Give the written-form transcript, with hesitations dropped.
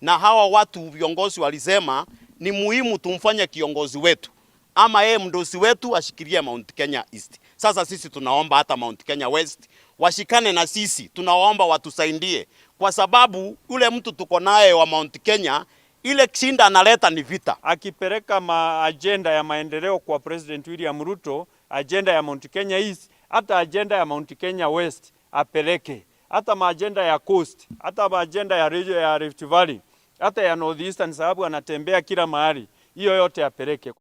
Na hawa watu viongozi walisema ni muhimu tumfanye kiongozi wetu ama yeye mdosi wetu ashikilie Mount Kenya East. Sasa sisi tunaomba hata Mount Kenya West washikane na sisi, tunawaomba watusaidie, kwa sababu yule mtu tuko naye wa Mount Kenya ile shinda analeta ni vita. Akipeleka agenda ya maendeleo kwa President William Ruto, agenda ya Mount Kenya East, hata agenda ya Mount Kenya West apeleke, hata maagenda ya Coast, hata maagenda ya region ya Rift Valley, hata ya North Eastern, sababu anatembea kila mahali, hiyo yote apeleke.